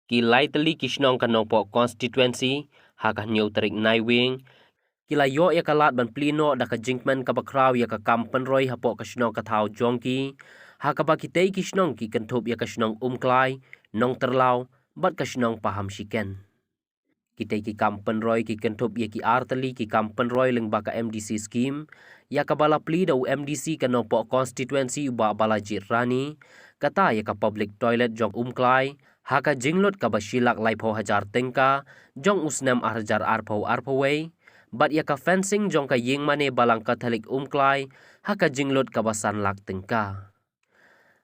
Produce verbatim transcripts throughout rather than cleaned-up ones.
Ki lai tylli ki shnong ka Nongpoh constituency ha ka hynñiew tarik Naiwieng ki la ïoh ïa ka lad ban plie noh da ka jingkmen kaba khraw ïa ka kam pynroi hapoh ka shnong ka thaw jong ki, ha kaba kitei ki shnong ki kynthup ïa ka shnong Umklai, Nongtyrlaw bad ka shnong Pahamshiken. Kitei ki kam pynroi ki kynthup ïa ki ar tylli ki kam pynroi lyngba ka M D C scheme, ïa kaba la plie da u M D C ka Nongpoh constituency u Bah Balajied Rani, kata ïa ka public toilet jong Umklai ha ka jinglut kaba shi lak laiphew hajar tyngka jong u snem ar hajar arphew arphew wei, bad ïa ka fencing jong ka ïingmane Balang Katholik Umklai ha ka jinglut kaba san lak tyngka.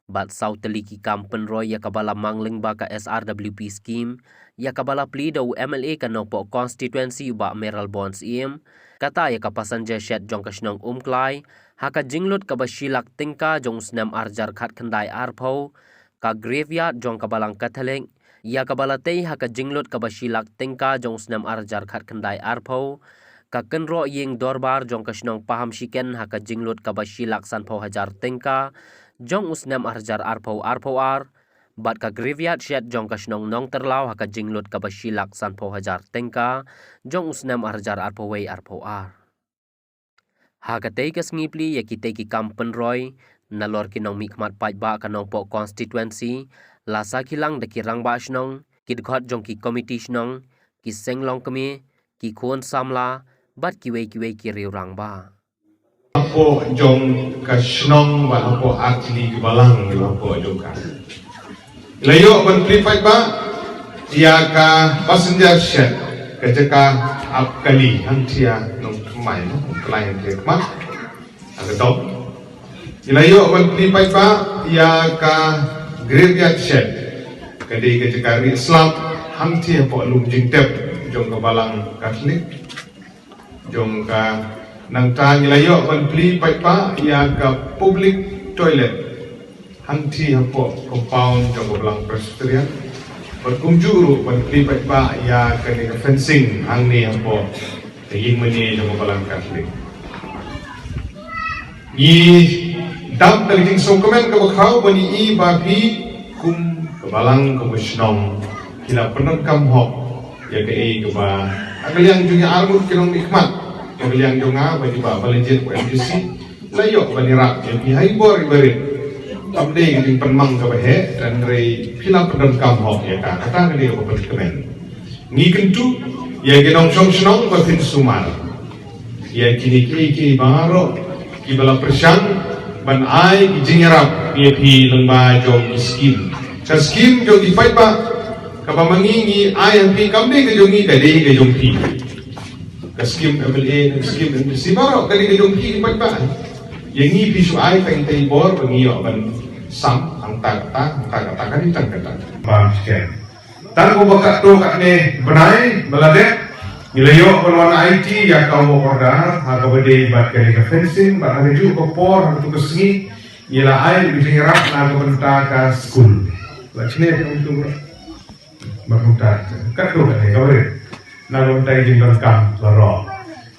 Bad saw tylli ki kam pynroi ïa kaba la mang lyngba ka S R W P scheme, ïa kaba la plie da u M L A ka Nongpoh constituency u Bah Mayralborn Syiem, kata ïa ka passenger shed jong ka shnong Umklai ha ka jinglut kaba shi lak tyngka jong u snem ar hajar khatkhyndai arphew, ka graveyard jong ka Balang Katholik, ïa kaba la tei ha ka jinglut kaba shi lak tyngka jong u snem ar hajar khatkhyndai arphew, ka kynroh ïing dorbar jong ka shnong Pahamshiken ha ka jinglut kaba shi lak sanphew hajar tyngka jong u snem ar hajar arphew arphew ar, bad ka graveyard shed jong ka shnong Nongtyrlaw ha ka jinglut kaba shi lak sanphew hajar tyngka jong u snem ar hajar arphew wei arphew ar. Ha katei ka sngi plie ïa kitei ki kam pynroi, nalor ki nongmihkhmat paidbah ka Nongpoh constituency, la sakhi lang da ki rangbah shnong, ki dkhot jong ki komiti shnong, ki seng longkmie, ki khun samla bad kiwei kiwei ki riew rangbah. Hapoh jong ka shnong bad hapoh ar tylli ki balang hapoh jong ka. La ïoh ban plie paidbah ïa ka passenger shed, ka jaka ap kali hangthia Nongthymmai, Nongthymmai hangthia khmat ha ka dong. La ïoh ban plie paidbah ïa ka graveyard shed, ka dei ka jaka rieh slap hangthia hapoh lum jingtep jong ka Balang Katholik. Jong ka nangta ngi la ïoh ban plie paidbah ïa ka public toilet hangthie hapoh compound jong ka Balang Presbyterian. Bad kumjuh ruh ban plie paidbah ïa kane ka fencing hangne hapoh ka ïingmane jong ka Balang Katholik. Ngi dap da ka jingsngewkmen kaba khraw ban ïohi ba phi kum ka balang kaba shnong phi la pyndonkam hok ïa kaei kaba ha ka liang jong ngi arngut ki nongmihkhmat, ha ka liang jong nga bad i Bah Balajied u M D C, la ïoh ban ïarap ïa phi ha i bor i barit. Kam dei ka jingpynmang kaba heh, hynrei phi la pyndonkam hok ïa ka, kata ka dei kaba pynkmen. Ngi kyntu ïa ki nongshong shnong ba phin sumar ïa kine kiei kiei baroh kiba la pyrshang ban ai ki jingïarap ïa phi lyngba jong ki skim. Ka skim jong ki paidbah kaba ma ngi ngi ai ha phi kam dei ka jong ngi, ka dei ka jong phi. Ka skim M L A, ka skim M D C baroh ka dei ka jong phi ki paidbah. Ïa ngi phi shu ai tang tei bor ba ngi ïoh ban sam hangta kata, hangta kata, ka dei tang kata. Bam skem. Tang kumba katto katne bnai ba la dep, ngi la ïoh ban wan aiti ïa ka work order ha kaba dei bad kane ka fencing, bad ha kajuh ka por ha kato ka sngi ngi la ai ïa ka jingïarap na ka bynta ka skul. La chne phi ong tu bad kumta katto katne kaba rit na ka bynta ka jingdonkam baroh.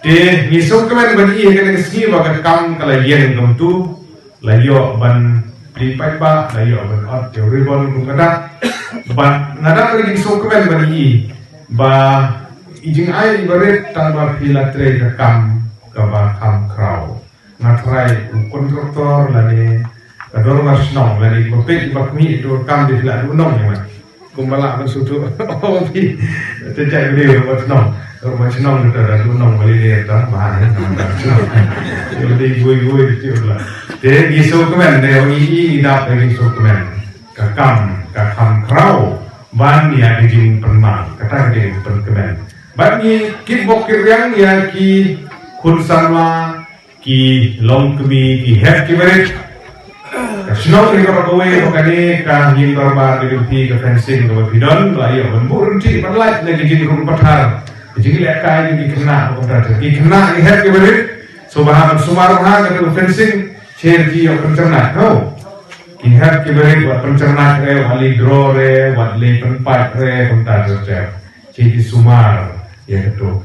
Te ngi sngewkmen ban ïohi ha kane ka sngi ba ka kam ka la ïeng kumto. La ïoh ban plie paidbah, la ïoh ban ot ïa u ribbon kum kata. Bad nga dap ka jingsngewkmen ban ïohi ba i jingai iba rit tang ba phi la trei ka kam kaba kham khraw. Nga tharai u kontraktor lane ka dorbar shnong lane ba peit ba khmih ïa ka kam dei phi la duh nong ïa nga. Kumba lah ban sngewthuh. Oh, phi. Te jai video ba shnong. Ba shnong kita da tu nong bali ni ta ba ni ta shnong. Yo dei gui gui ti la. Te ngi sngewkmen, ne ngi ngi dap ngi sngewkmen. Ka kam ka kham khraw ban ïa ka jingpynmang, kata ka jingpynkmen. Ban ngi kit bok kit riang ïa ki khun samla, ki longkmie, ki hep ki barit. Ka shnong ri ka ba kawei ba kane ka ïing dorbar ka jong phi, ka fencing ka ba phi don, la ïoh ban buh ryntih ban lait na ka jingrung pathar, ka jinglehkai jong ki khynnah ba kumta. Ki khynnah ki hep ki barit, sngewbha ban sumar bha ka fencing, cher ki ïoh pynchyrnat. Ho. Ki hep ki barit wat pynchyrnat re, wat leit draw re, wat leit pynpait re, kumta ter ter. Cher ki sumar ïa kato.